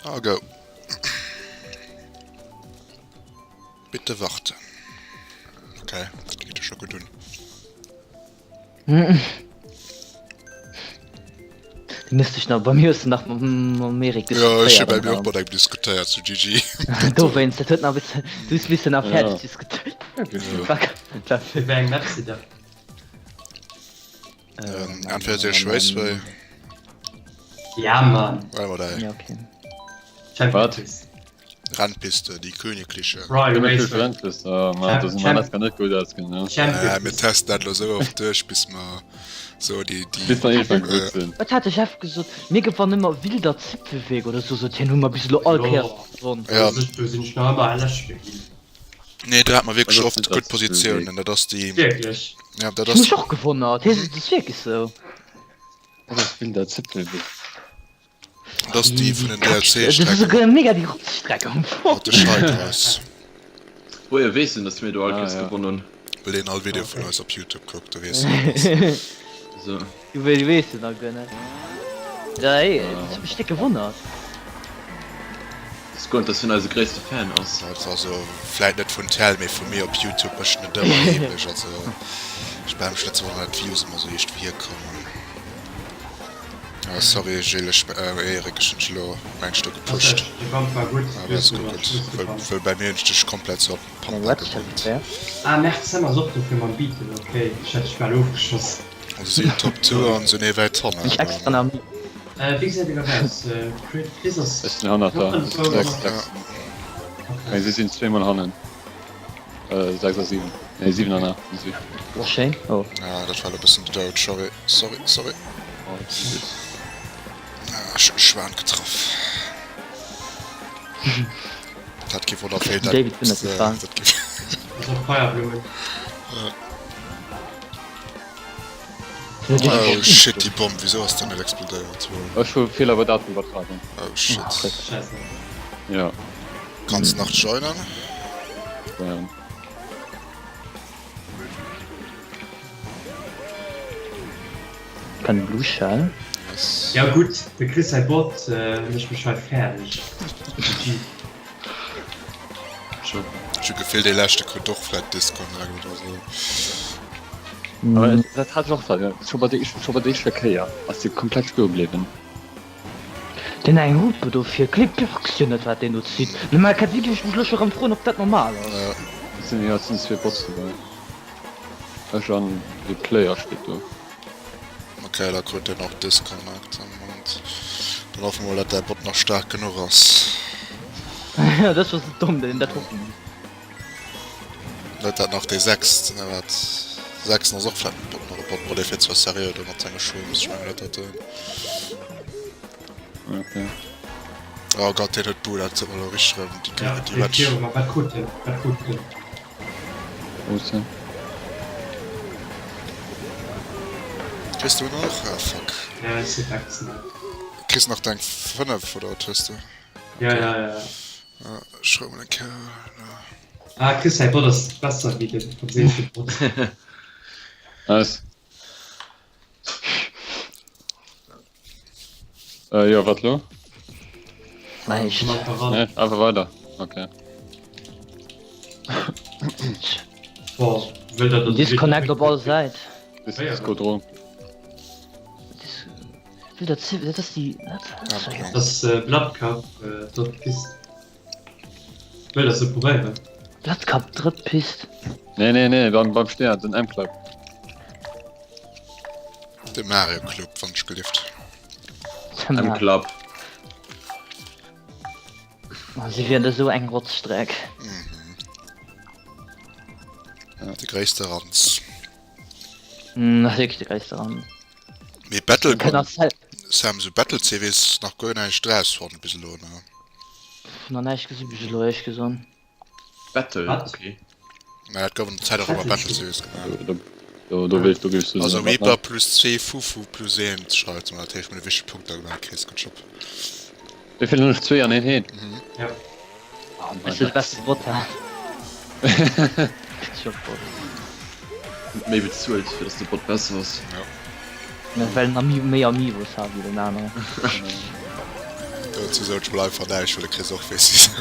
Ah, go. Bitte warten. Okay, dat geet jo scho gutt un. Du misst dich nach bei mir hast du nach mam Erik Ja, ech hu bei mir och mat engem diskutéiert zu GG. Dowéinst, dat huet nach e bëssen, du hues missen nach fäerdeg diskutéieren. Ja. Fir wéi eng Map sidd der? Ähm, entweder seech Raceway. Ja, Mann. Well mer däi. Ja, okay. Wat? Rennpiste, déi königliche. Royal Königliche Raceway. Rennpiste, oh Mann, da sind wir net net gut ausgehen, ne? Äh, mir testen dat lo sou oft duerch, bis mer so déi, déi. Bis mer irgendwann gut sinn. Wat hat de Jeff gesot? Mir gewannen ëmmer Wilder Zipfelweg oder sou, sot hien, hu mer bis elo all Kéiers gewonnen. Ja. Do sinn ech nach ëmmer Leschte ginn. Nee, do hat mer wierklech Also, oft gutt Positiounen, dat ass déi. Wierklech? Ja, dat Ech ass. hu mech och gewonnert, hie sot, et ass wierklech sou. Dat ass Wilder Zipfelweg. Dat ass déi vun den Dat ass DLC-Strecken. esouguer mega déi Rotzstreck am Fong. Mat de Scheiders. Wohier weess en, dass mir do all Ah, Kéiers ja. gewonnen hunn? Well een all Video vun eis op Youtube kuckt, da weess en, wat dat ass. So. Du weess et nach guer net. Ja, ey, dat huet mech déck gewonnert. Ass guer net, dass hien eise gréisste Fan ass. Also vläit net vun Tell, mee vu mir op Youtube mécht en et ëmmer heemlech. Also ech brauch mech net ze wonneren, dat d'Views ëmmer sou iergendwéi hierkommen. Ah sorry Gilles, ech äh Eric, ech hunn dech elo mengt do gepusht. De Kampf war gutt, Ah war gutt, gutt. Well well bei mir hunn ech dech komplett sou op den Papp gewullt. Ah Merz Sam ass och dofir mam Beetle, ok, ech hätt dech bal ofgeschoss. Also si hunn Top 2 an sinn ee wäit hannen. Wéi gesäit et aus? Chris ass. Ech sinn hannert der. 6, 6. Mee si sinn zweemol hannen. 6 a 7. Nee 7 an 8 sinn si. Oh schéin. Oh. Ah dat war elo bëssen de Doud. Sorry, sorry, sorry. Ah, ech hunn Schwan getraff. Dat kee Wonner feelt dat. David bin net gefahren. Dat gi. Ass och Feierblummen. Oh shit, déi Bomm, wisou ass déi net explodéiert? Ech hu Feeler bei Datenübertragung. Oh shit. Scheiße. Ja. Kanns nach joinen? Ja. Kann Blue Shell. Yes. Ja gutt, de Chris säi Bot mécht mech hei fäerdeg. GG. Ech hu Gefill dee leschte krut och vläit Disconnect oder sou. Aber dat hat ech och da scho bei der scho bei der éischter Kéier ass de komplett stoe bliwwen. Deen eng Hupe do vir Clip packst jo net wat deen do zitt. Normal kennt wierklech mech lo scho rem froen op dat normal ass. Et sinn jo et sinn zwee Bots dobäi. Ech an de Player steet do. Ok, da krut deen och Disconnect am Moment. Dann hoffe mer mol dat däi Bot nach staark genuch ass. Jo dat ass scho sou domm dat een dat hoffe muss. Net dat nach dee sechsten, ne wat? Sechsten ass och vläit en Bot, nach e Bot, ma dee fiert zwar seriö do mat senge Shrooms, ech mengen net dat deen. Okay. Oh Gott, deen huet Buh, dat huet mer elo richteg erëm déi Ja, déi dee Match. viru mer, wat krut deen? Wat krut deen? Wou Kriss du nach? Ah fuck. Ja, ech si back snap. Kriss nach deng 5 oder wat hues du? Ja, ja, ja. Ah, ech schreiwen eng Kéier. Ah, Chris säi Bot ass besser wéi de franséische Bot. Nice. Äh, jo, wat lo? Näischt. Nee, einfach weider. Okay. Boah, wëll dat dat Disconnect op all Säit. Dis Disco dro. Wëll dat dat ass déi. Dat ass Blood Cup, äh, drëtt Pist. Wëll dat se probéieren? Blood Cup, drëtt Pist. Nee, nee, nee, beim, beim Stern, den M-Club. De Mario Club, wann ech gelift. M-Club. Oh, si wieren esou eng Rotzstreck. Mhm. De gréisste Ranz. Mm, das wirklich de gréisste Ranz. Mee Battle Sam, so Battle Series nach guer näischt draus fonnt bis elo, ne? Nach näischt gesi bis elo, éierlech gesot. Battle, Wat? okay. Mä et gouf an der Zäit och ëmmer Battle Series genannt. Do, do, do, do, do gifs du Also Reaper plus 2, Fufu plus 1 schreift mer dat heescht mir wéi Punkter gemaach kriss. Good job. Wéi vill hunn ech? Zwee an een Heed? Mhm. Ja. Oh, Ech de beste Bot hat. Good job, Bot. Méi bezuelt fir dass de Bot besser ass. Ja. Ja, well en Ami méi Amiibos hat wéi den aneren. Dozou sot ech mol einfach näischt, well de Chris och weess wisou.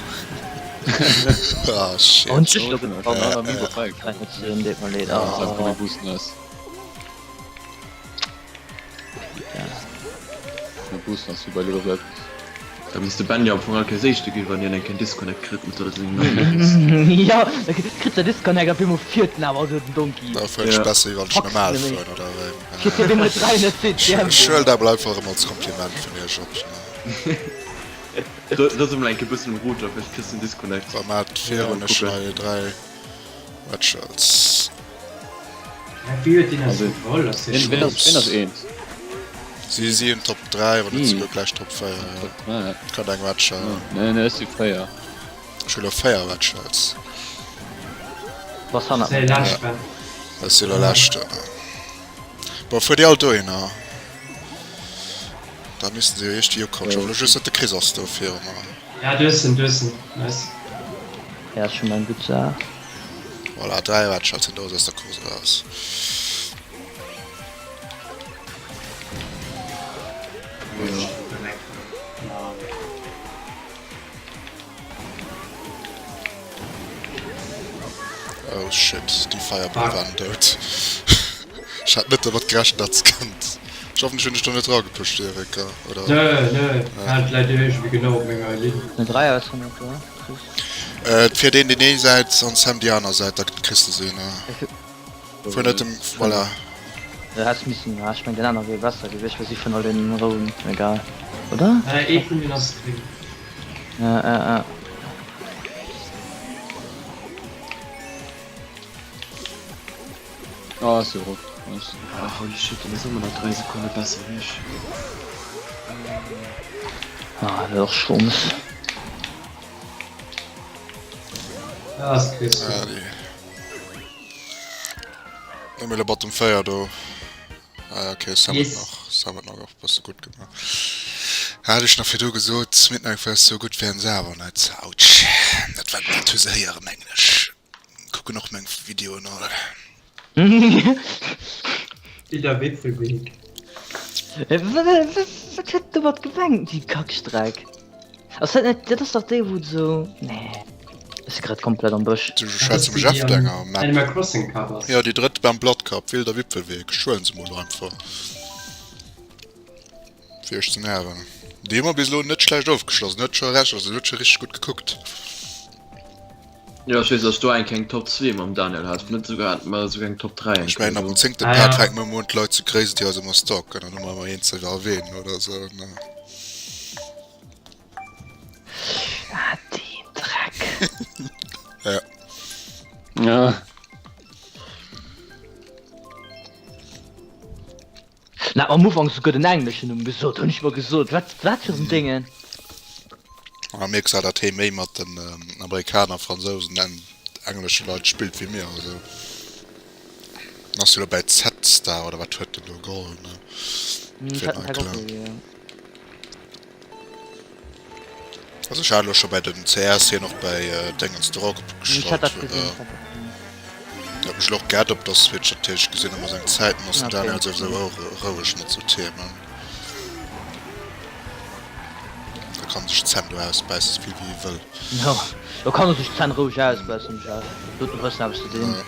Ah shit. Oh, hunn ech lo getroffen? Deet mer leed. Da misst de Benny am Fong all Kéiers Éischte ginn, wann hien eng Kéier en Disconnect kritt mat der sengem Numm. Jo, da kritt der Disconnect op eemol fiert en awer esou den Donkey. Da fueren ech besser wéi wann ech normal fueren, oder wéi? Kritt hie op eemol 300 Ech huelen dat mol einfach erëm als Kompliment vun iech op, ne? Rësel mol eng Kéier e bëssen um Router, vläicht kriss de en Disconnect. Wa mat virun ech hei 3 Rituals. Wéi huet deen eis geholl? Ass dee Wien ass eens? Si si en Top 3, wann net souguer gläich Top 4. Jo. Kann eng Matcher. Nee, nee, ech si 4. Ech hu lo 4 Matchers. Was hannert mir? Ja. Ech si lo leschten. Bon, fuer déi all dohinner. Da missten se jo iergdwéi ukommen. Ech hoffen lo just net de Chris ass do viru mer. Ja, du hues en, du hues en. Nice. Ja, ass scho mol eng gutt Saach. Voilà, 3 Headshots sinn do, ass der Course eraus. Oh shit, déi Fireball waren dout. Ech hat net domat gerechent, dat se kënnt. Ech hoffen, ech hunn dech do net eragepusht, Erika, oder? Nö, nö, hat läit iergendwéi genau op menger Linn. Den Dreier ass hannert do. Et fiert een déi nee Säit an Sam déi aner Säit, da kriss de se ne. Fuer net dem voilà. Du häss missen, ah ech meng den aner wier besser gewiescht, well si vun all den rouen, egal, oder? Ee vun den ass gréng. Ja ja ja. Ah, ass jo rot. Nice. Ah, holy shit, den ass ëmmer nach 3 Sekonne besser wéi ech. Ah, dat ass Schwomms. Ah, ass Chris. Ah, déi. Nëmme lo Bottom 4 do. Ah, okay, Sam huet Yes. nach, Sam huet nach och bësse gutt gemaach. Hat ech nach virdu gesot, Midnight Quest sou gutt wären se awer net. Autsch. Dat war, dat hu se héieren, mengen ech. Kucken och meng Videoen all. Wilder Wipfelweg. Wat huet domat gemengt, déi Kackstreck? Ass dat net, dat ass dach déi wou sou, nee ech si grad komplett am Bësch. Du schwätz vum Jeff denger Map. Animal Crossing Cup ass. Jo déi drëtt beim Blood Cup, Wilder Wipfelweg, ech huelen se mol einfach fir iech ze nerven. Déi hu mer bis elo net schlecht ofgeschloss, en huet scho recht, also en huet scho richteg gutt gekuckt. Jo ech weess dass ech do eng keng Top 2 mam Daniel hat, wann net souguer hat mer souguer eng Top 3 eng Ech mengen ab dem zéngte Ah Part ja. fänke mer emol un d'Leit ze gréissen déi eis ëmmer stalken, dann hu mer ëmmer een ze erwähnen oder sou ne. Ah deen Dreck. Ja. Ja. Na am Ufank souguer den engleschen Numm gesot, hunn ech mer gesot, wat wat fir en Déngen. A mierks awer dat hee méi mat den Amerikaner, Fransousen an englesche Leit spillt wéi mir, also en ass jo lo bäi Z-Star oder wat huet en do geholl ne fir den neie Clan. Also ech hat elo scho bei den CS hien och bei Dingens do Ich hat eragestallt. dat gesinn, ich hat dat gesinn. Huet mech elo och geädd op der Switch natierlech gesinn, ëmmer seng Zäiten ass den Okay. Daniel souwisou och roueg mat sou Themen. Da kann sech d'Zänn do ausbäissen souvill wéi e wëll. Jo, do kann e sech d'Zänn roueg ausbäissen, Michel. Do huet e bëssen eppes ze dinn. Ja,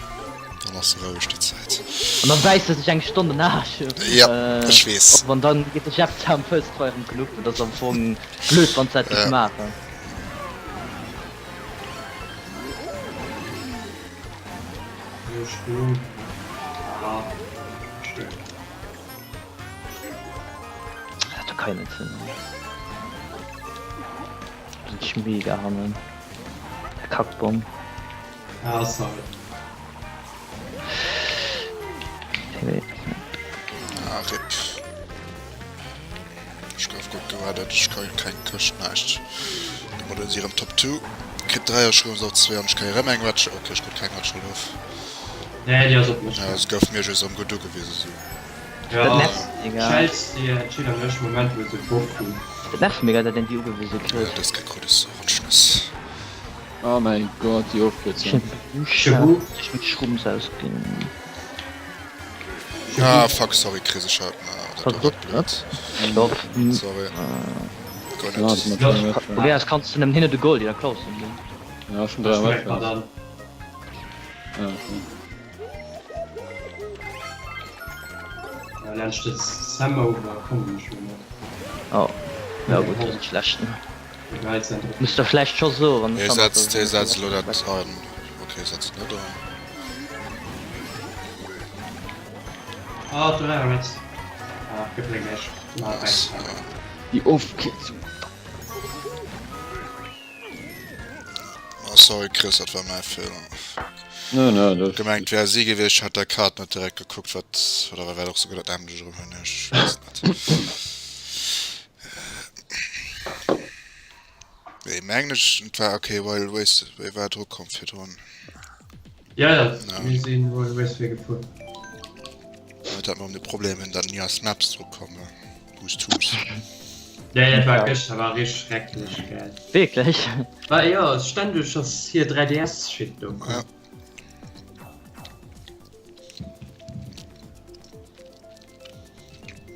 dann ass e roueg déi Zäit. An dann bäisst e sech eng Stonn den Aarsch. Ja, ech weess. Op an dann geet de Jeff Sam First bei erëm Club. Dat ass am Fong blöd, wann s dat giff Ja. maachen. Dat do kann een net sinn. Sinn ech mega hannen. Der Kackbomm. Ah, sorry. Ah, RIP. Ech gouf gutt gewartet, ech kréien keng Këscht, näischt. Domat hunn si erëm Top 2. Kritt 3 a Schrooms op 2 an ech kréie rëm eng Ratsch. Ok, ech krut keng Ratsch of. Nee, déi ass op mech. Ja, se gouf mir just erëm gutt ugewisen, sou. Ja, Dat nervt mega. Chels, déi entscheet am leschte Moment, wou se Bock hunn. Dat nervt mega, dat een déi ugewise Ja, kritt. dës Kéier krut ech se Rotschnëss. Oh mäi Gott, déi Ofkierzung. Chebu. Ech hun Schrooms ausginn. Ah fuck, sorry Chris, ech hat, na, dat war grad blöd. Stopp. Sorry. Guer net. Probéier es kanns du nëmmen hinne de Goldie, da klaus du den. Ja, schon 3 Red Shells. Ja, okay. Ja, laanscht de Sam over kommen ech lo net. Oh, ja gutt, dat ass schlecht. Muss der vläicht scho soen, wann Hie setzt, hie setzt elo dat an. Okay, setzt net an. Ah, 3 Reds. Ah, gëtt meng näischt. Ah, Déi Ofkierzung. Oh, sorry Chris, dat war mäi Feeler. Nö, nö, dat. Gemengt wär si gewiescht, hat der Kaart net direkt gekuckt, wat, oder war och souguer dat nämmlecht erëm hunn, ech weess net. Nee, mengen ech, et war okay, Wild Waste, wéi war dru komm virdrun? Ja, ja, mir sinn Wild Waste wéi gefuer. Dat hat mer um de Problem hunn, datt ni eis Maps dru kommen. Hust, hust. Ja, dat war gëschter war richteg schrecklech, gell. Wierklech? War jo, ständeg ass hier 3DS-Shit do komm. Ja.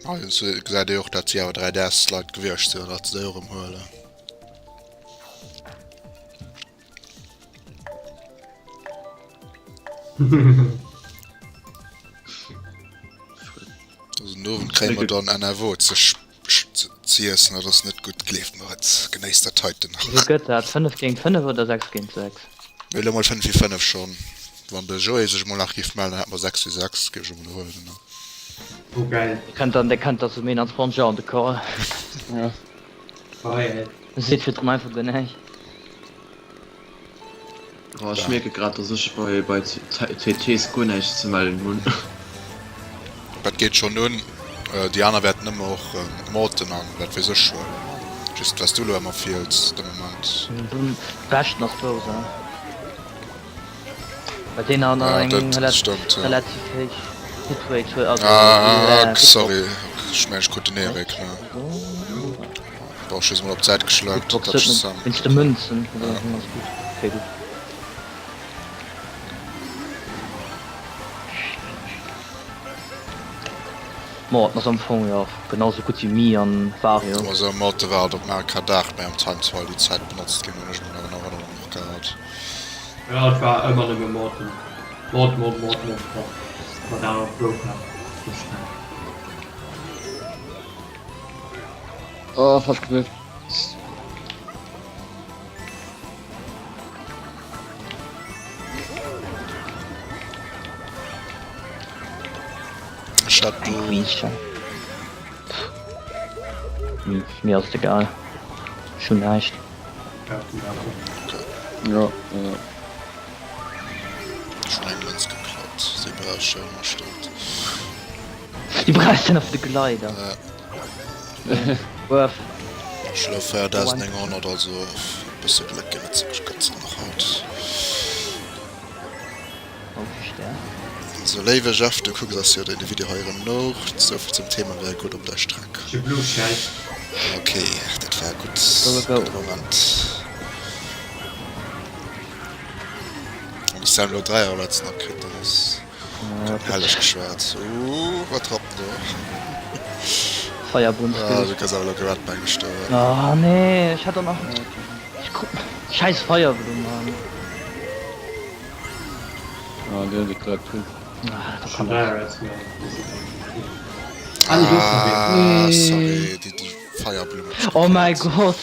Ah, gesäit ee och, dat si awer 3DS-Leit gewiescht sinn, dat se déi och erëm huelen. Also den Owend kréie mer dann NRWO ze ze iessen, dat ass net gutt, gleeft mer et. Genéisst dat heiten nach. Wéi gëtt dat? 5 géint 5 oder 6 géint 6? Mee elo mol 5 wi 5 schonn. Wann de Joé sech mol nach géif mellen, dann hätte mer 6 wi 6, géif ech emol huelen. Oh geil. Dir kënnt dann, dir kënnt da zu mir an Sponge an de Call. Ja. Geil. Seet virdrun einfach guer näischt. Oh, ech mierke grad, dass ech bei, bei TTs guer näischt ze mellen hunn. Dat geet schonn un. Déi aner wäerten ëmmer och Morten an wat weess ech huelen. Just wat s du elo ëmmer wiels de Moment. Beschten ass Bowser. Well deen an Ja, eng dat relativ, stëmmt, ja. relativ héich Hitrate huet. Also, Ah, äh, sorry, ech mengen ech krut den Erik, ne? Bon, ech hu se mol op d'Säit geschlackt, Hitbox dat huet net Sam. wéinst de Mënzen, also Ja. ganz gutt. Okay, gutt. Morten ass am Fong jo genau sou gutt wéi Mii an Wario. Also Morte war halt op Mario Kart 8 méi am Time Trial déi Zäit benotzt ginn, hunn ech mol nach an Erënnerung och gehat. Jo et war ëmmer nëmme Morten. Mord Mord Mord Mord Mord. Mat aner Broker sou schnell. Oh, falsch gedréckt. Ech hat Eng do. Queen Shell. Hm, mir ass et egal. Ech hunn näischt. Ja, ja. Ech hunn eng Mënz geklaut. Si brauch ech jo ëmmer, stëmmt. Déi brauchs de nach fir de Glider. Ja. Wuerf. Ech elo 4900, also e bësse Gléck ginn et sech Gott sei nach haut. Oh, Stär. Sou léiwe Jeff, du kucks eis jo däin Video hei erëm no. Souvill zum Thema wär gutt op der Streck. Ech hu Blue Shell. Ok, dat war gutt. Go, go, go. Gudde Moment. Wann de Sam elo 3 Alerts nach kritt, dann ass. Helleg geschwat. Ooh, wat rappt do? Feierbunn. Ah, du kriss awer elo grad beng gestuerwen. Ah nee, ech hat och nach. Ech krut. Scheiß Feierblumm, Mann. Ah, deen huet et grad kritt. Ah, da Schon kann dreier dat. Reds méi. Ah, nee, do ass nach een. Ah, sorry, déi, déi Feierblumm huet mech Oh mäi gekillt. Gott.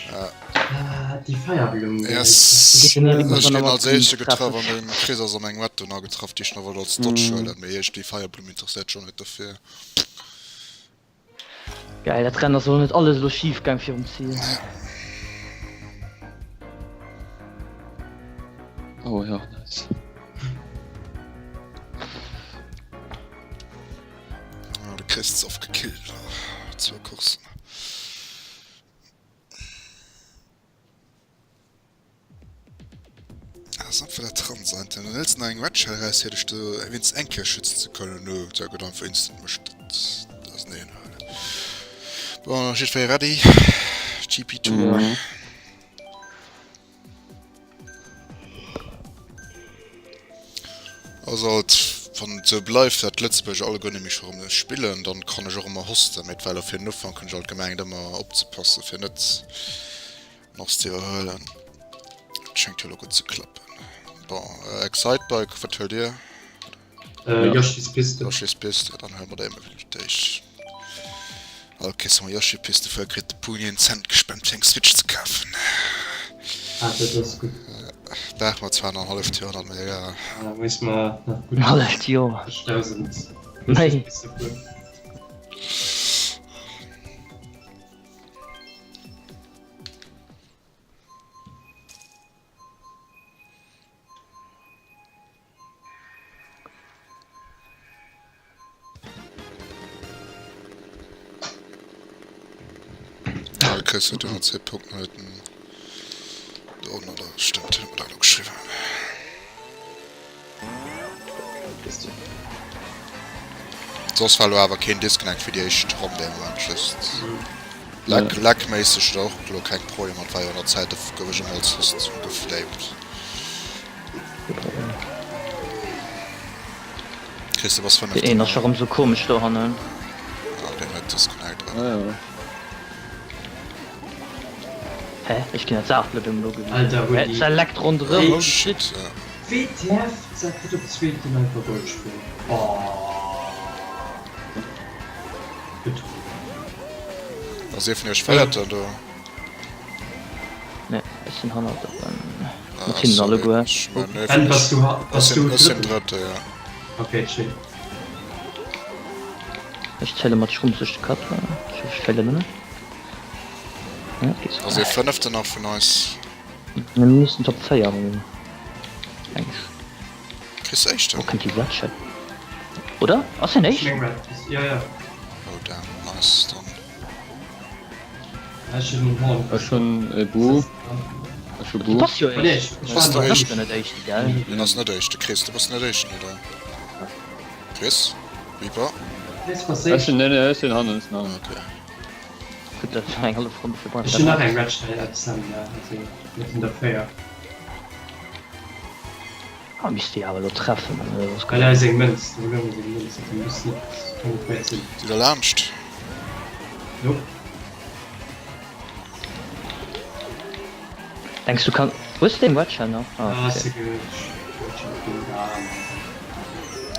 Ja. Ah, déi Feierblumm, gell. Yes. Geet den Erik Ech mat ginn seiner als éischte Maschine getraff an den Chris ass an eng Wett dono getraff, déi ech nach wollt als Dodge huelen, mee ech déi Feierblumm interesséiert schon net dofir. Geil, dat Rennen ass elo net alles elo schif gaang virum Ziel. Oh ja, nice. Ah, de Chris ass oft gekillt elo zwou Courssen. Ass einfach dat Transeint. Dann hëls de nach eng Red Shell raus, fir dech do wéinstens eng Kéier schützen ze kënnen. No, da gëtt einfach instant mech dat auserneen huelen. Bon, jiddweree ready? GP2. Mhm. Also alt. Wann et sou bleift, dat d'Lëtzebuerger alleguer nämlech scho rëm spillen, dann kann ech och ëmmer hosten. Mee et war elo fir den Ufank, hunn ech alt gemengt ëmmer opzepassen, fir net nach ze iwwerhuelen. Et schéngt jo elo gutt ze klappen. Bon, Excitebike, wat huelt dir? Yoshi's Piste. Yoshi's Piste, dann huele mer déi emol fir d'éischt. All Kéiers wa mer Yoshi Piste fuere kritt de Puni en Cent gespent fir eng Switch ze kafen. Ah dat ass gutt. Brauche mer zwar nach en halleft Joer, mee egal. Da muss mer nach gutt En halleft Joer. 80.000 Méi. Yoshi Piste fueren. Ah, Chris huet jo nach 2 Punkten huet den do oder stimmt huet mer dat elo geschriwwen. Soss war elo awer keen Disconnect fir déi éischt Ronn dee Moment just lag lagméisseg oder och elo keng Problemer, et war jo an der Zäit gouf ech ëmmer als Host geflamed. Chris, du bass Deen een ass scho rëm sou komesch dohannen. Ah, deen huet disconnect Ah, ja. Hä? Ech ginn net Saach blöd um elo gewisen. Alter, Hä? Rudi. Select ronderëm, Hey. holy shit. Shit, ja. WTF, dat gëtt op zweeten einfach Gold spillen. Oh. Betrug. Ass ee vun iech Véierten do? Nee, ech sinn hannert der Ben. Ah, Mat hinnen sorry. alleguer. Ech mein, nee, Ben, bass du, ech bass sinn, du ech sinn Drëtten? Drëtte, ja. Okay, chill. Ech zähle mat schrumseg de Kapp. Ech hoff, ech feelen net. Ja, et geet Ass ee souguer. Fënneften nach vun eis? Mir missten Top 4 hunn. Engs. Kriss Éischten? Wo kënnt déi Red Shell? Oder? Ass hien Ech Éischten? meng Red, ja, ja. Oh damn, nice, dann. Ech hunn en Horn. Ech hunn e Bu. Ech hu Du Bu. bass jo Nee, Éischten. ech Bass du war Éischten? net Éischte, gell? Hien ass net Éischte, Chris, du bass net Éischten, oder? Chris? Reaper? Chris, bass Ech Éischten. sinn, nee, nee, ech sinn hannen, ech sinn hannen. Okay. Gutt, dat war eng hallef Ronn fir Ech hunn nach eng Red Shell XM, ja, also net un der 4. Ah, misst déi awer elo treffen, oder? Soss Well hei seng Mënz, do goung seng Mënz, also muss net, kann net wäit sinn. Sidd der laanscht? Nope. Denks du kann, hues de deng Red Shell nach? Ah, Ah, okay. se ge Red Shell ginn da.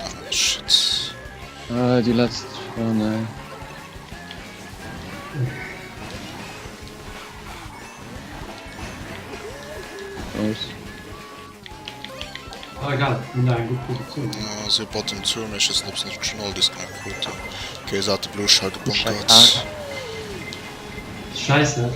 Ah, shit. Ah, déi letzt, oh nee. Aus. Ah, egal, mir hunn nach eng gutt Positioun. Ja, si bottom zu, mee ech weess net, ob se net schon all disconnect kruten. Okay, se hat de Blue Shell gebunkert. Scheisse.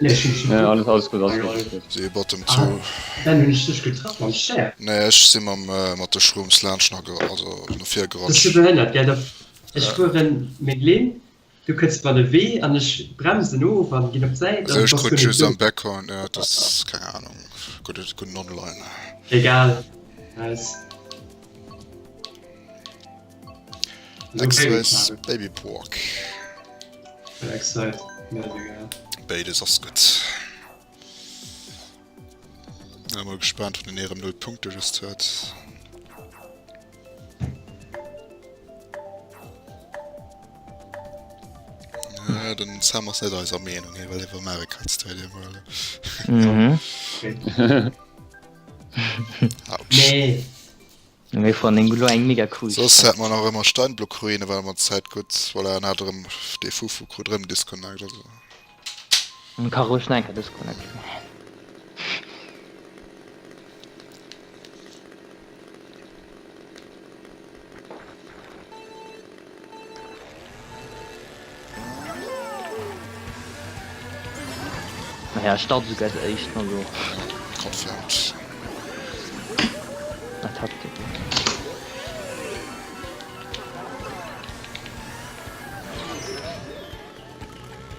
Nee, ech hunn Ja, alles, alles gutt, alles gutt, alles gutt. Si bottom Ah, zu. Ben, hunn ech dech getraff mam Share? Nee, ech si mam, mat de Shrooms laanscht nach ge, also no vir Dat ass jo gerutscht. behënnert, gell? Da, ech fueren meng Linn, Du kënns mer de Wee an ech bremsen of an ginn op d'Säit Also an ech bass krut guer net just do. am Backhorn, ja dat ass keng Ahnung, gudde gudden Online. Egal, nice. Next race Baby Pork. Excite, mir ass egal. Béides ass gutt. Ja, mol gespannt, wann den erëm 0 Punkte just huet. Ja, den Sam ass net eiser Meenung, hie well iwwer Mario Kart Stadium huelen. Mhm. Autsch. Nee. Mir fannen eng elo eng mega cool Soss hätt mer nach ëmmer Steinblockruine, war ëmmer d'Zäit gutt. Voilà, en hat erëm dee Fufu krut erëm Disconnect, also. En ka roueg nach eng Kéier disconnecten. Naja, ech start esouguer als éischten, also. Confirmed. Na Taktik.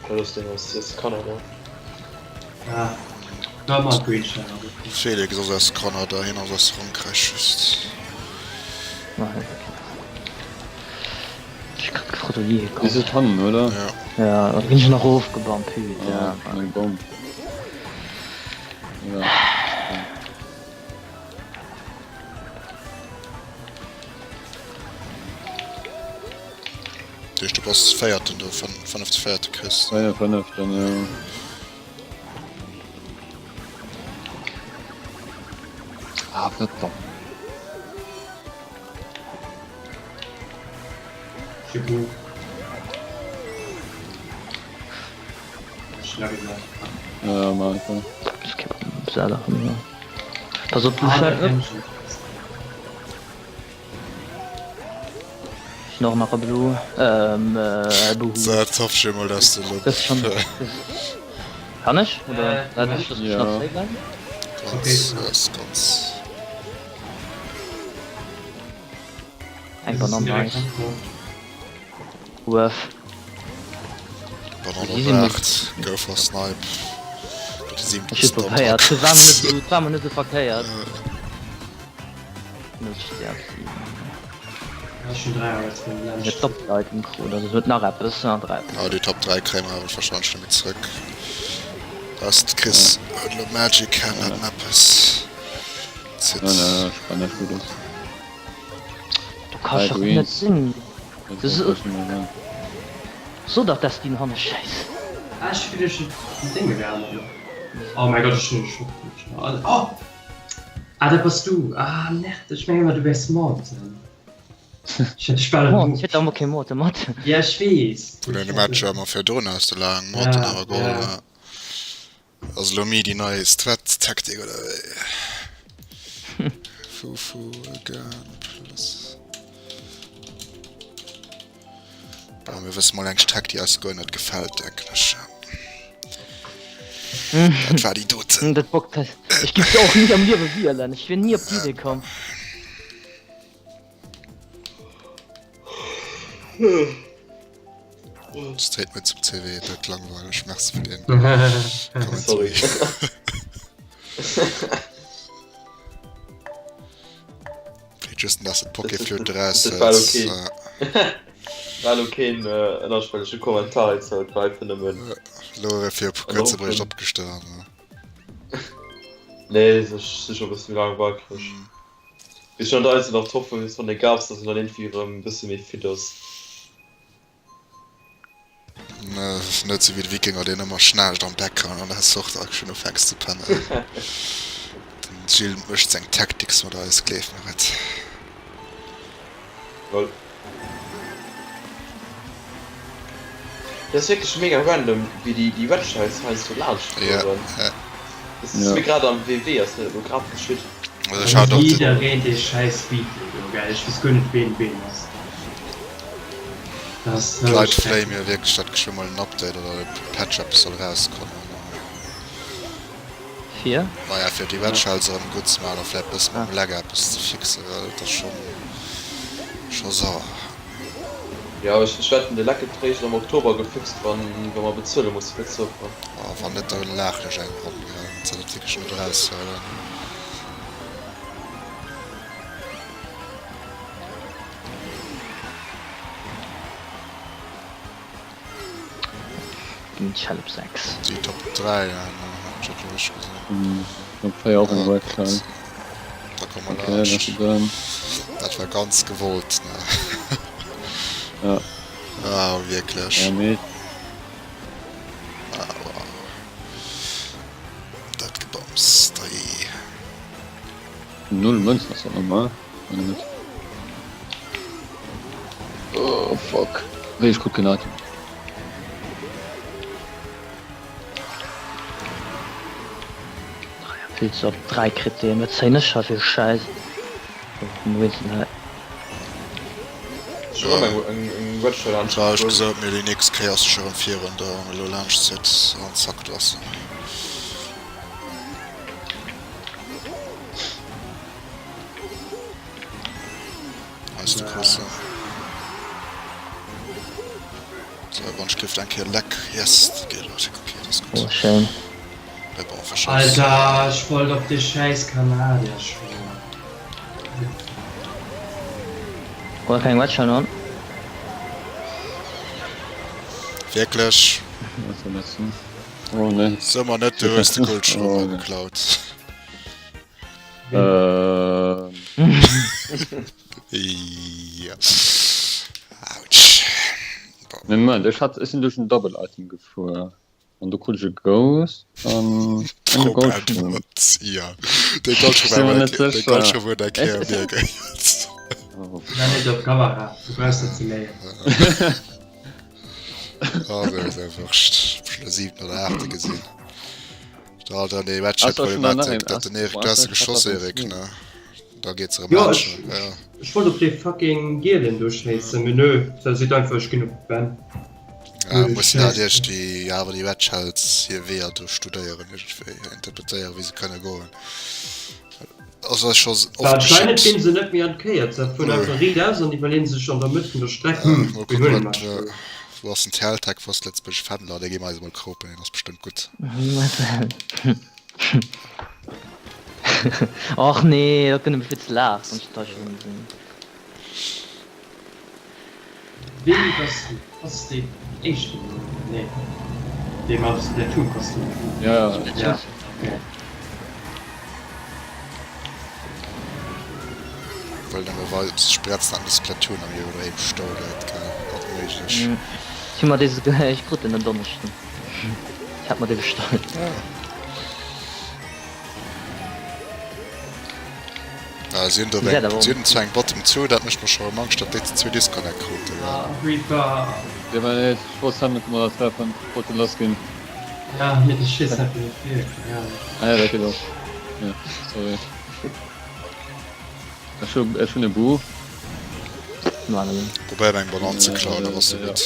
Dat ass deen aus aus Kanada. Ah, da mat Green Shell. Felix ass aus Kanada, hien ass aus Frankräich just. Ah, okay. Ech grad gefrot, wou déi hierkomm. Dir sidd hannen, oder? Ja. Ja, da ginn ech nach erofgebammt, putain. Ah, eng Bomb. Ja. Duerch du bass Véierten do, fënnefte, véierte Chris. Véier, fënneften, jo. Ah, verdammt. Ja, mach einfach. Pass op, du ah, Noch nach Blue. Ähm, äh, Buhu. Dat hoff ech emol, dass du lo. Das schon. Kann ech? Oder? Äh, äh, das ja. nach safe bleiben? Ganz, okay. ganz. Eng Banan nice. Uff. Banan op 8, go for snipe. Ech hu probéiert, dat war mer net esou, dat war mer net esou verkéiert. Net doppelt Item krut, also huet nach eppes, ah 3. Ah déi Top 3 kréie mer awer wahrscheinlech net méi zrëck. Ass de Chris huet elo Magic Hand an eppes zitt. Nein, nein, ech kann net gutt aus. Du kanns doch net sinn. So dach dass dien hanne scheiss. Ah ech fillen ech hun Dénge geännert. Oh mein Gott ech hun ech oh ah dat bass du ah nerd ech mengen ëmmer du wärs Morten. Ech hat dech bal Morten ech hat ëmmer kee Morten mat. Ja ech weess. Vun den Matcher ëmmer virdrun has de laang Morten awer geholl. Ass elo méi déi nei Strat Taktik oder wéi? Fufu again plus. Bon, mir wësse mol eng Streck déi eis guer net gefält, denken ech. Dat war déi doten. Dat bockt. Ech giff se och ni am Liewe wielen. Ech wier ni op d'Idee komm. Straight mit zum CW, dat langweilig. Merci fir den Sorry. Just dass de Pokéflöte raus Dat war okay. War elo keen ënnerschwellege Kommentar heizou, et war einfach nëmmen. Lo fir op kuerze Brécht opgestan. Nee, ech si scho e bësse méi laang wakereg. Bis schon da ist nach d'Hoffnung dass wann de Gabs dass en dann irgendwie erëm e bësse méi fit ass. Net sou wéi de Wikinger deen ëmmer schnaarcht am Background an der Sort a schon ufänks ze pennen. Den Gilles mécht seng Tactics mat eis, gleef mer et. Lol. Dat ass wierklech mega random wéi déi déi Websites heiansdo laanscht fueren. Ja. Dat ass mir grad am WW ass mir dat elo grad geschitt. Also ech hat och den. Jiddereen dee schäiss Speedlay do gell, ech weess guer net ween ween ass. Dat ass sou D'Leit schreck. fléie mir wierklech dat geschwë mol en Update oder e Patch eppes soll erauskommen. Fir? Maja fir déi Webshells erëm gutt ze maachen a vläit bësse mam Lag eppes ze fixen, well et ass schonn scho sauer. Jo ech wetten de Lag gëtt réischt am Oktober gefixt wann wa mer bezuele musse fir d'Server. A wann net da laachen ech eng Ronn, gell, wann se dat wierklech net eraushuelen. Ginn d'Schell op 6. Déi Top 3 hat ech dat elo richteg gesinn. Top 4 och eng Red Card. Da komme mer Okay, laanscht. dat dann. Dat war ganz gewollt, ne? Ja. Ah, wierklech. Ja, mee. Ah, wow. Dat Gebams, dei. Null Mënzen, ass dat normal? Oder net? Oh fuck. Wéi ech krut keen Item. Pilz op 3 kritt deen. Wat zéien ech hei fir Schäiss? Ech hunn erëm eng eng Red Shell Ech anscheinend. gesot mir déi nächst Kéier ass ech erëm virun der an elo laanscht zitt an zack do ass en. Eis de Kuss. So, wann ech kriff eng Kéier leck. Yes, dat geet elo. Okay, dat ass gutt. Oh, schéin. Mee bon, wahrscheinlech. Alter, ech wollt op de schäiss Kanadier schwéier. Oh, keng Red Shell an. Wierklech? Oh nee. So mer net, du hues de Goldschrot Oh, mer nee. geklaut. Ähm. Ja. Autsch. Nee, Moment, ech hat, ech sinn duerch en Double Item gefuer an do krut ech e Ghost an en Gold Shroom. Ja, dee Gold Shroom war net sécher. Dee Gold Shroom huet eng Kéier mir gehéiert. Mä net op Kamera, du brauchs net ze léien. Ah, dat ass ja wurscht. Hab schon der 7 oder 8 gesinn. Da dann déi Match Problematik, dat den Erik, du hast geschoss Erik, ne? Da geht's erëm Jo, ech, ja. ech wollt op dee fucking Gielen do schéissen, mee nö, da seet einfach ech ginn op Ben. Ja, mussen halt iergendwéi awer déi Red Shells hir Weeër do studéieren, iergendwéi interpretéieren, wéi se kënne goen. Also ass scho oft Well anscheinend geschitt. ginn se net méi an d'Kéier, se fueren einfach riit aus an iwwerleeën sech an der Mëtt vun der Streck, Ja, hm, mol wéi kucken, huele mer wat, eis do? wou ass den Teltec, wou ass d'Lëtzebuergesch Fändler, dee gi mer eis emol kropen, deen ass bestëmmt gutt. Och nee, dat gëtt nämlech vill ze laach, wann ech da schon sinn. Wéini bass du? Ass dee éischten do? Nee, dee mam Splatoon-Kostüm. Ja, ja. Ja, okay. Wëll nëmme wei se spretzen an de Splatoon am Joer doheem stoe läit, gell? Och méiglech. Ech hu mer dee souguer, ech krut en en Donneschden. Ech hat mer dee bestallt. Ah. Ah, si hunn do Déi eng, wäert si awer hunn zwar eng Bottom 2, dat mécht mer scho erëm Angscht, datt déi zu zwee Disconnect kruten. Ah, Reaper. Ja, mä nee, ech wollt Hamilton mol als treffen, wollt en lass ginn. Ja, mee de schéisst einfach net vir, keng Ahnung. Ah ja, dat geet och. Ja, sorry. Ech hu, ech hunn e Bu. Probéier eng Banann ze klauen, da bass de gutt.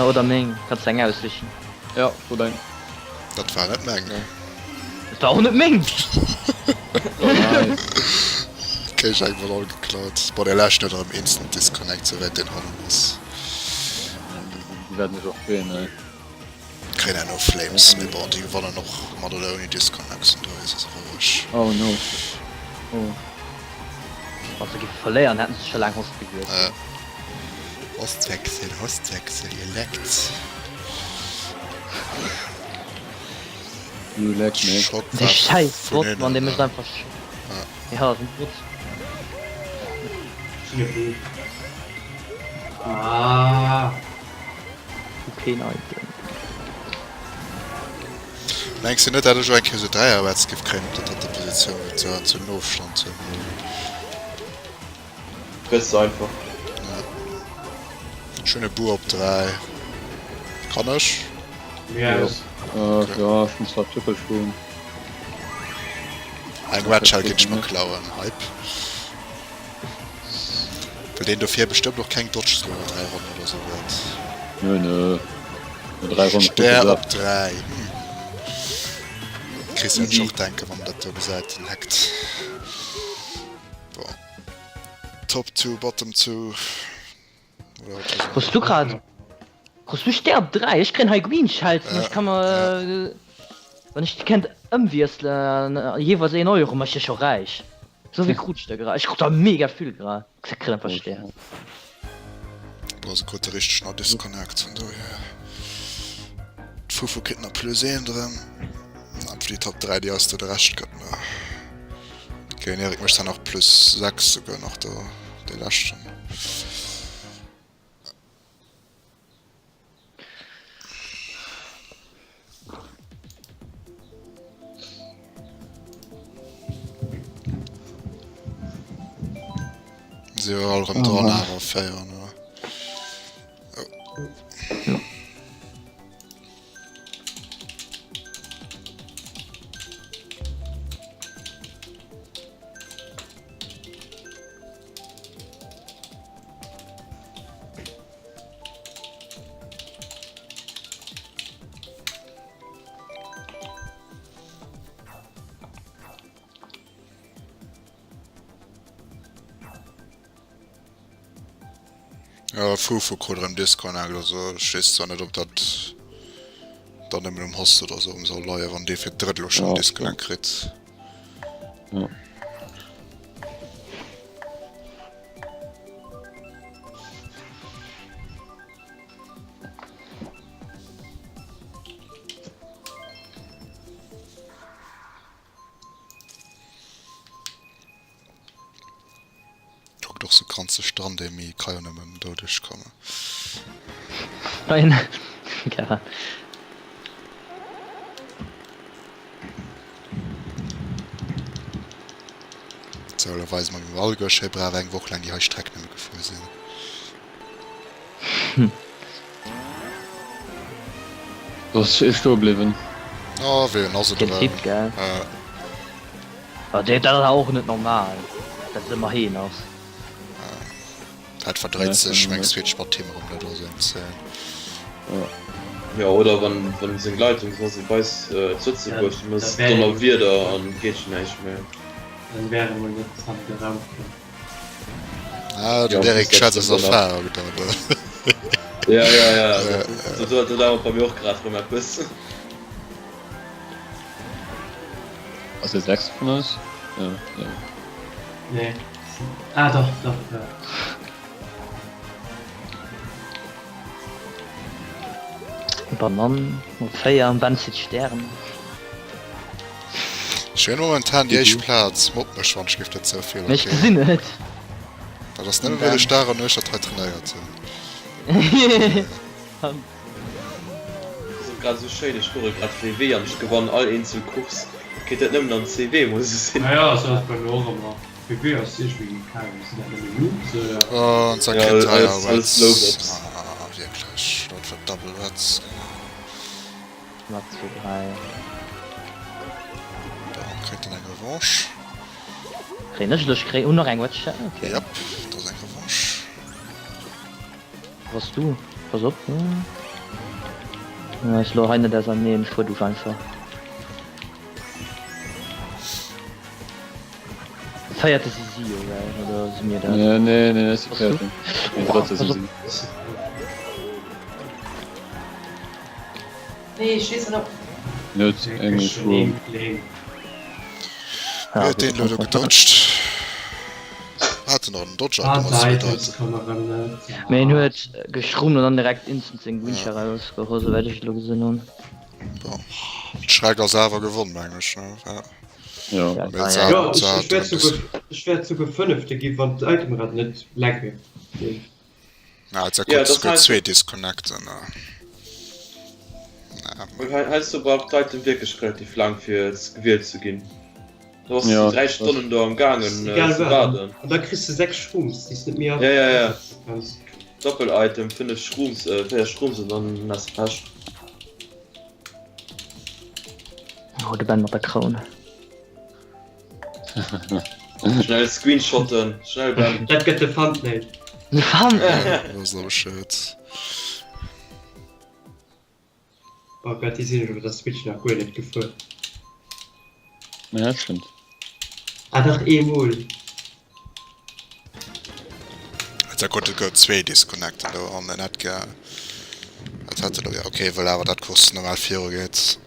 Oder meng, kanns de eng aussichen. Ja, wou deng? Dat war net meng. Dat war och net meng! Oh nice. Kréich eng Banann geklaut. Bon, dee leschten huet erëm instant disconnect, souwäit deen hannen ass. Déi wäerten sech och freeën, ey. Kréien herno Flames, mee bon, déi gewannen och mat oder ouni Disconnects, vun dohier ass se roueg. Oh no. Oh. Wann se géife verléieren, hätten se scho laang Host gewiesselt. Hostwechsel, Hostwechsel, ihr leckt. You leck me. Schock Dee war schäiss vun Bot, Mann, dee hinnen, mécht ne? einfach. Ja, ass en Bot. Ech hunn e Bu. Ah. Keen Item. Mengs de net dat ech och eng Kéier sou Dräierwärts giff kréien op der drëtter Positioun, wou se an sou Ofstand hunn? Kriss de einfach. Ja. Ech hunn e Bur op 3. Kann ech? Yes. Äh, ja, ech hunn zwar Triple Shroom. Eng Red Shell ginn ech mer klauen. Hype. Well deen dofir bestëmmt och keng Dodges lo no 3 Ronnen oder sou huet. Nö, nö. No 3 Ronnen kritt Stär e op 3. Hm. Chris wäert sech och denken, wann en dat do gesäit, den hackt. Bon. Top 2, Bottom 2. Krus du grad Krus du Stär op 3? Ech kréien hei Green Shells an ech ka mer wann ech déi kennt ëmwiesselen jeeweils 1 Euro ma ech si scho räich. Sou vill krut ech der grad. Ech krut der mega vill grad. Ech kritt einfach Stär. Boah, se krut de richtegen a Disconnect vun dohier. D'Fufu kritt nach plus 1 drëm. An fir déi Top 3 déi eis do de Rescht gëtt ne. Okay, den Erik mécht dann nach plus 6 souguer nach do dee leschten. Si jo all rëm dran awer 4 ne. Oh. Ja, Fufu krut erëm Disconnect, also ech weess zwar net ob dat dann nëmmen um Host oder sou soll leien, wann dee fir d'drëtt elo schonn Ja, Disconnect kritt. Ja. Boot och sou kranzeg dran, dee méi ka jo nëmmen doduerch kommen. Nein. Kevin. Sou, elo weise mer mir alleguer schéi brav eng Woch laang déi hei Streck nëmme gefuer sinn. Do ass ee stoe bliwwen. Oh wéi en ass et Den erëm. Typ, gell? Äh. Oh, dee, dat ass awer och net normal, dat et ëmmer heen ass. Dat verdréit sech meng Switch mat him erëm net oder sou eng Zeen. Jo, oder wann wann seng Leitung soss bei eis zu Lëtzebuerg, dann ass Donnerwieder an geet schon näischt méi. Dann wär e mol net an de Raum komm. Ah, den Derek schwätzt aus Erfahrung dann. Ja, ja, ja. Do do dauert bei mir och grad rëm eppes. Ass e 6 vun eis? Ja, ja. Nee. Ah, dach, dach, ja. Banann op 4 an Ben zitt Stären. Ech hunn momentan déi éischt Plaz. Mobbt mech wann ech géif dat zouvill. Mee ech gesinn et. Dat ass nëmmen well ech Dag an Nuecht dat hei trainéiert hunn. Dat ass och grad esou schéin, ech fuere grad VW an ech gewannen all eenzel Course. Kéint dat nëmmen an CW muss et sinn. Naja, esou ass et bei mir och ëmmer. VW ass iergendwéi keng Ahnung, sinn dat nëmmen Noobs oder? Oh, an zwar Ja, kritt hei alles, alles Lowbobs. Ah, wierklech, dat war Double Reds. Mat 2, 3. Bon, kritt en eng Revanche. Kréien ech elo? Ech kréien, hunn nach eng, wat? Okay. Yep, dat ass eng Revanche. Was du? Pass op. Ja, ech lo hei net auserneen, fuer du einfach. Féierte si si jo, gell? Oder si mir dat? Nee, nee, nee, si Was du? féierten. Nee, drëtte si si. Nee, schéissen op! Net englesch Schwumm. Wéi huet deen elo do gedodged? Hat en nach en Dodge Ah, Item als d'Items bedeit? komme rëm net. Mee en huet geschrummt an dann direkt instant seng Wincher erausgeholl, souwäit ech et elo gesinn hunn. Bon, d'Schreck ass awer gewonn, meng ech, ne? Ja. Ja. Ja, Mee et ja. Jo, hat, ech, hat ech wäert e souguer, bëssen. ech wäert souguer Fënnefte ginn, wann d'Itemrad net lecke géif. Na, et Ja, gëtt das gëtt heißt, zwee Disconnecten. Ne? Na, und hei- heiansdo braucht d'Item wierklech relativ laang fir gewielt ze ginn. Da bass du Ja, 3 das- Stonnen do am gaangen Egal ze wat. waarden. An da kriss de 6 Shrooms, déi s net méi Ja, ja, ja. kanns. Doppel-Item, 5 Shrooms, äh, 4 Shrooms an dann has de Pech. Oh, de Ben mat der Kroun. Schnell screenshotten, schnell Ben. Dat gëtt de Thumbnail. De Thumbnail! Dat ass awer schued. Oh Gott, déi sinn ech op der Switch nach guer net gefuer. Ja, dat stëmmt. Ah dach, eemol. Also gutt, et gouf zwee Disconnecten do an en hätt gär, et hätt elo, jo ok, wëll awer dat d'Course normal virugeet.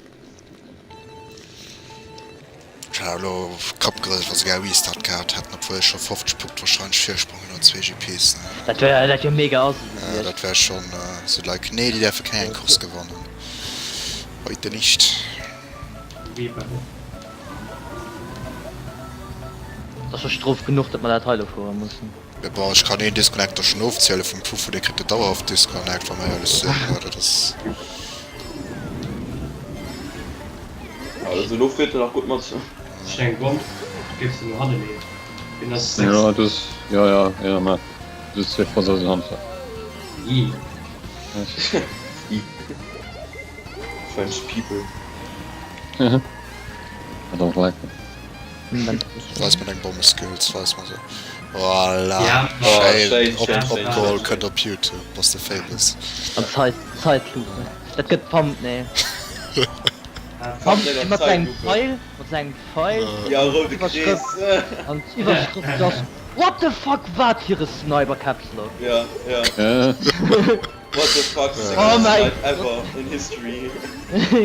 Ech hat elo Kapp gerëselt, wa se gär Restart gehat hätten, obwuel ech scho 50 Punkt wahrscheinlech Virsprong hunn no zwee GPs. Dat wär, dat wär mega assi Ja, gewiescht. dat wär schonn sou like, nee, déi däerfe keng eng Course gewannen. Heute nicht. Et ass scho Strof genuch, datt mer dat hei elo fuere mussen. Mee bon, ech kann een Disconnector schon ofzielen vum Fufu, dee kritt jo dauerhaft Disconnect, wa mer éierlech sinn, jo, dat ass. Also elo fiert en nach gutt mat. Ech eng Bomm, géifs de no hanne leeën? Deen ass 6. Ja, du hues, ja, ja, ja, mä du hues zwee Fransosen hannert. I. I. French people. I don't like them. Weis mer deng Bommeskills, weis mer se. Voilà, Ja. Oh, schéin, schéin, op, schéin, schéin, opgeholl, schéin. kënnt op Youtube, bass de famous. An Zait, Zeitlupe. Dat gëtt Thumbnail. Thumbnail an Mat sengem Zeitlupe. Pfeil, mat sengem Pfeil. Ja, roude Iwwerschrëft. Krees. An d'Iwwerschrëft ass What the fuck, wat fir e Sniper Caps Lock. Ja, ja. Äh. What the fuck, sickest Oh mein snipe ever in history.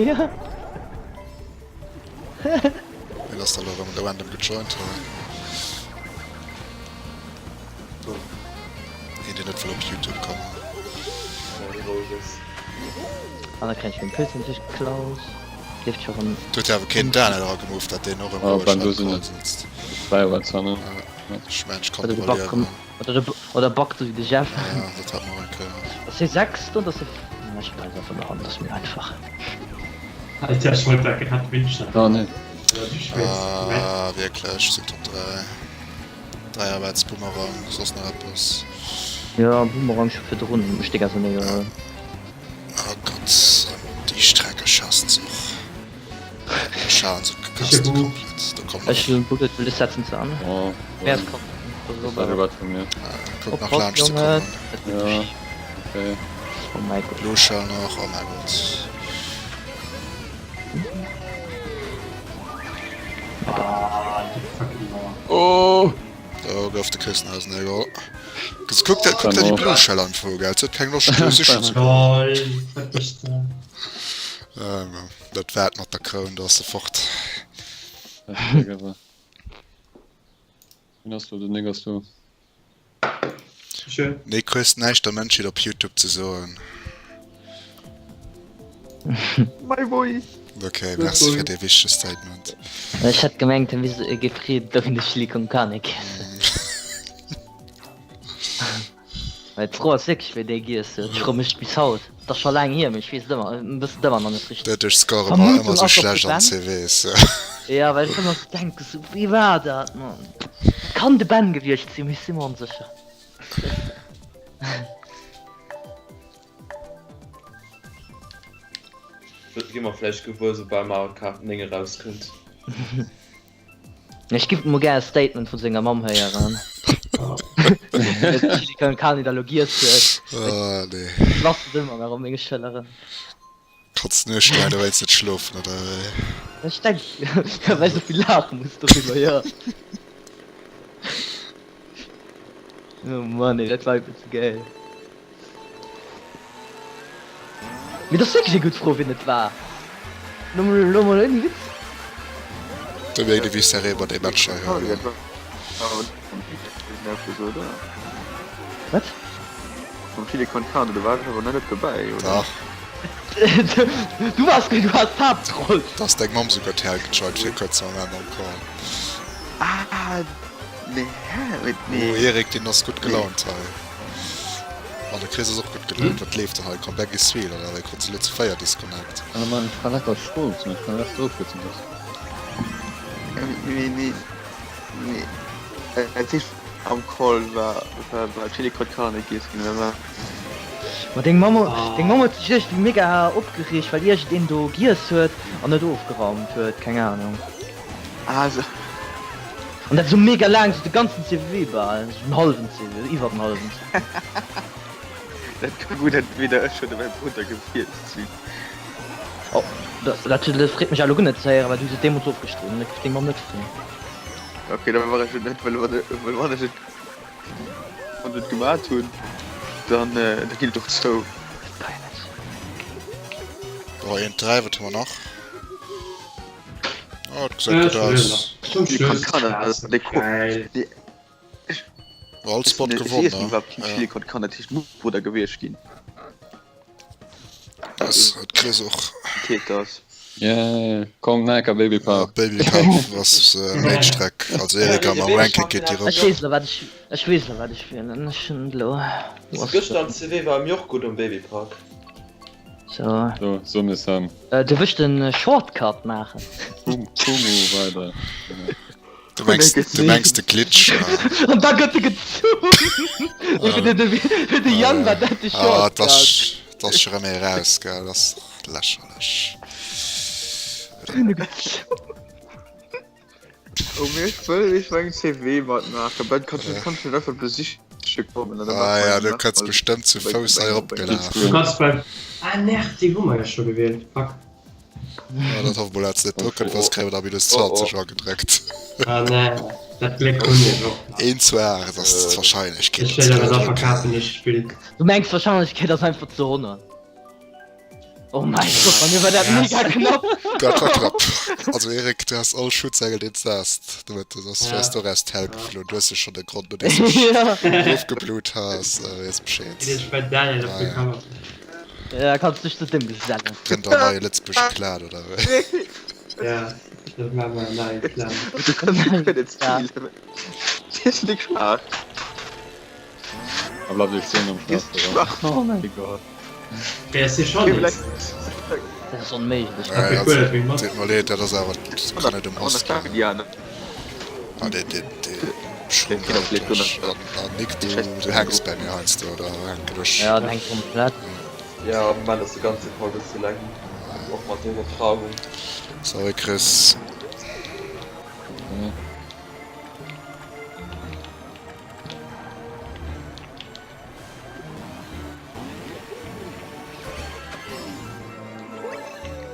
Ja. Wien ass da lo rëm random gejoint hei? Een deen net wëll op Youtube kommen. An da kréien ech meng Pilzen natierlech geklaut. Leeft scho rëm. Do huet jo awer keen Daniel eragemoved, dat deen och rëm Oh, roueg ben, am do sinn Call et sëtzt. 3 Uhr zwanne. Ech mengen ech kann Oder de Bug iwwerliewen. Oder de oder backt sou wéi de Jeff. Ja, dat hat mer och eng Kéier. Ass hie sechsten oder ass hie f Ech bleiwen einfach do hannen, dat ass méi einfach. Alter, ech wollt dat grad wünschen. Oh nee. Ah, wierklech, sinn Top 3. Dräierwäerts Boomerang, soss nach eppes? Jo, Boomerang scho virdrun, ech déck auserneegeholl. Oh Gott, déi Strecke schassen se och. Schaden se Ech hu komplett. Do kommt Ech hunn Bullet, well ech setzen ze an. Oh, Wäert kommen. Das war wat vun mir. Kuck nach Oppass, laanscht ze Jonge. kommen. Ja, okay. Oh mäi Gott. Blue Shell nach, oh mäi Gott. Ah, déi fucking Mauer. Oh! Do gouf de Chris nach auseneegeholl. Kuck der, kuck der déi Blue Shell an vu, gell? Se huet keng Loscht do sichen ze goen. Lol, wat mécht der? Ähm, dat waart mat der Kroun, do ass se fort. Wien ass do? Den Nick ass do. Schön. Nick, hues näischt der Mënschheet op Youtube ze soen? My boy! Okay, merci fir dee wichtege Statement. Ech hat gemengt, hie wier gefreet, datt en de Chili con Carne giess huet. Well d'Fro ass wierklech, wéi dee giess huet. Ech froe mech bis haut. Et ass scho laang hier, mee ech weess et ëmmer, e bëssen ëmmer nach net richteg. Doduerch score mer ëmmer Vermutung sou ass op de schlecht an Ben. CVs. Jo, well ech ëmmer sou denken, sou, wéi war dat, Mann? Et kann de Ben gewiescht sinn, mee ech si mer onsécher. Dat gi mer vläicht gewuer, soubal Mario Kart 9 erauskënnt. Ech giff mol gär e Statement vun senger Mamm héieren. Chili con Carne da lo giess huet. Oh nee. Lasst et ëmmer nach op menge Schëlleren. Kanns d'Nuecht laang dowéinst net schlofen oder wéi? Ech denken, well ech esou vill laache muss doriwwer, jo. Oh Mann ey, dat war einfach ze geil. Mee dat ass wierklech eng gutt Fro wien et war. Lo mol lo mol ouni Witz. Do mierkt ee wéi seriö mer déi Matcher hei huelen. Wat? Mam Chili con Carne, do war ech awer nach net dobäi, oder? Dach. Du wars du has d'Haaptroll. Da ass deng Mamm souguer d'Häll gejoint fir e kuerze Moment am Call. Ah, nee, hä? Wait, nee. Oh Erik, deen ass gutt gelaunt hei. An de Chris ass och gutt gelaunt. Wat leeft dann hei? Comeback is real oder wéi? Krut se elo zu 4 Disconnect? Ah man, ich kann lecker schmolzen, ich kann rechts drauf sitzen lassen. Nee, nee, nee. Als ich am Call war, war, war Chili con Carne giess ginn, oder war? Ma deng Mamm, deng Mamm huet sech iergendwéi mega opgereegt, well iergendeen do giess huet an net ofgeraumt huet, keng Ahnung. Ah, sou. An dat esou mega laang, esou de ganzen CVW bal, esou den hallwen CVW, iwwer den hallwen CVW. Dat ka gutt entweder ech oder mäi Brudder gewiescht sinn. Oh, dat, dat freet mech elo guer net ze héieren, well du hues et deemools ofgestridden, dat géif deng Mamm net freeën. Ok, da war ech et net, well wann, well wann ech et, wann ech et gemat hunn, dann, da ginn et och zou. Peinlech. Oh, een 3, wat hu mer nach? Oh, dat gesäit gutt aus. All Spot gewonnen, ne? Ass et Chris och. Yeah, komm Nike Baby Park. Baby Park ass Méitstreck. Also Erik am Ranking geet déi Ech rop. weess elo wat ech, ech weess elo wat ech wielen. Ech hunn elo. Gëschter am CW war mir och gutt um Baby Park. So. So, so mir Sam. Duerf ech den Shortcut maachen? Boom, Kumu weider. Du mengs, du mengs de Glitch? An da gëtt e gezunn! Fir de Yann war dat de Ah, Shortcut. dat ass, dat ass scho rëm ee raus, gell? Dat ass lächerlech. Oh mee ech wëll ech wëll eng CW matmaachen, ben kanns du kanns du net einfach besiche kommen an da Ah maache ja, mer du kënns nach bestëmmt zu bei Fouss bei hei bei eropgelaf. Du kanns beim. Ah nerv, déi hu mer jo scho gewielt. Fuck. Ah, dat hoffe mol dat se net Oh, drécken, oh, soss kréie mer da minus oh, 20 oh. agedréckt. Ah nee, dat Gléck hunn ech och nach. 1 zu 8 ass d'Wahrscheinlechkeet, Ech datt se wéll awer do da drécken. verkafen ech d'Spill. Du mengs d'Wahrscheinlechkeet ass einfach zu 100? Oh mein Gott, bei mir war dat mega knapp. Dat war knapp. Also Erik, du has all Schutzengel deen s de has, domat soss wäers Ja. du och aus d'Hell geflunn. Du hues jo schonn de Grond nodeems du dech Ja. ofgeblutt has, weess Bescheed. Geet ech bei Daniel op Ah de ja. Cover. Ja, kanns dech zu dem gesellen. Grënnt der neie Lëtzebuerger Clan oder wéi? Ja, dat maache mer en neie Clan. Du kanns jo guer net Ja. zielen. Dir ass net geschmaach. Da bleift ech stoen am Schnauze. Oh mäi Gott. Wéi ass dee schonn nees? Dat ass onméiglech. Nee, also, deet mer leed, dat ass awer, dat kann net um Host leien. Ah, dee, dee, dee schrummt eigentlech. An, an Nick, du, du hänks bei mir heiansdo, oder hänken ech? Ja, den hänkt komplett. Ja, am Moment ass de ganze Call e bësse laggy, och mat der Iwwertragung. Sorry, Chris.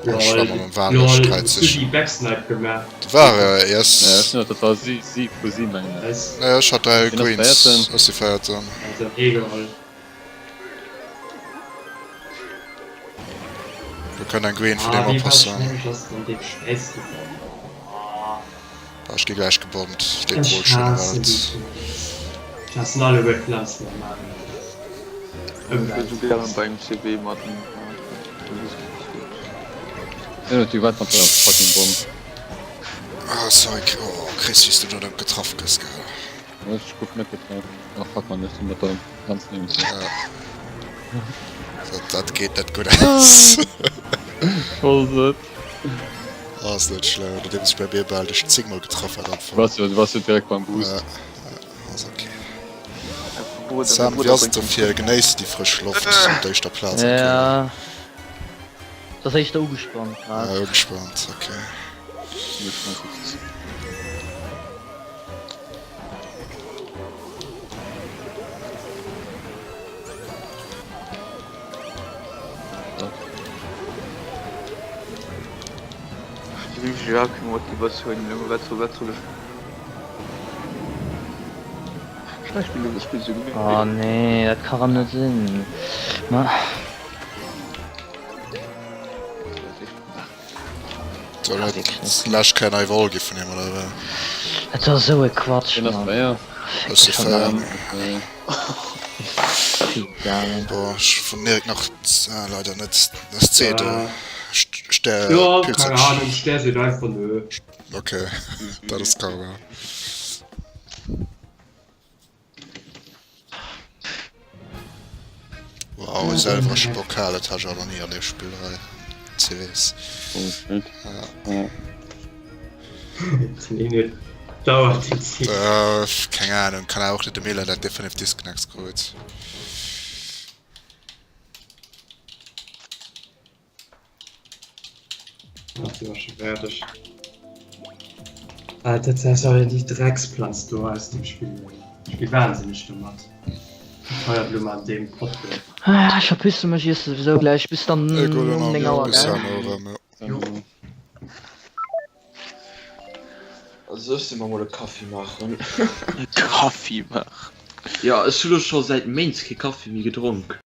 Lol, hues du déi Backsnipe gemaach? War yes. Ja, dat war si si vu si mengen ech. Nee, ech hat 3 Greens, ech si véierten. Also egal. Do kënnt eng Green vun deem oppassen. Ah, ech gi gläich gebommt. Dee Ech Call schon haassen ewelt. déi Pflanzen. Ech haassen alleguer d'Planzen am Mario. Ech wëll sou gären beim CW mat Jo, déi war mat der fucking Bomm. Ah, sorry, oh, Chris, wéi s du do net getraff gëss, gell. Ech gouf net getraff. Oh fuck man, ech sinn mat der Planz niewent dir. Ja. Dat, dat geet net gutt aus. Ech wosst et. Ass net schlëmm, nodeems ech bei mir bal dech 10 mol getraff hat am Du Fong. warst jo, du warst jo direkt beim Boost. Ja, ja, ass ok. Sam, wéi ass et dofir? Genéiss de déi frësch Loft op der éischter Plaz am Keller? Ja, et ass éischter ugespannt grad. Ah, ugespannt, ok. Oh nee, dat ka rem net sinn. Ma. Soll et lech keng nei Woll gi vun him oder wéi? Et ass esou e Quatsch, Mann. Ech si fair. Boah, ech vun Erik nach ah, leider net. Das C do. Stär Ja, keine Ahnung, Stär seet einfach nö. Okay, dat ass Karma. Wow, e selwereche Pokal, dat hat ech och nach ni an deem Spill hei. CWs. Ja. Dauert déi Zäit. Äh, keng Ahnung, kann awer och net de Miller dat definitiv Disconnects krut. Ach, si war scho fäerdeg. Alter, dat ass awer déi Drecksplanz do aus dem Spill. Ech gi wahnsinneg domat. Feierblumm an deem Pott do. Ah, ech verpissen mech, iesse souwisou gläich. Bis dann Egal, um 9 Auer, bis gell? herno erëm, jo. Jo. Also ech si mer mol e Kaffi maachen. E Kaffi maachen? Jo, ech hu lo scho säit Méint kee Kaffi méi gedronk.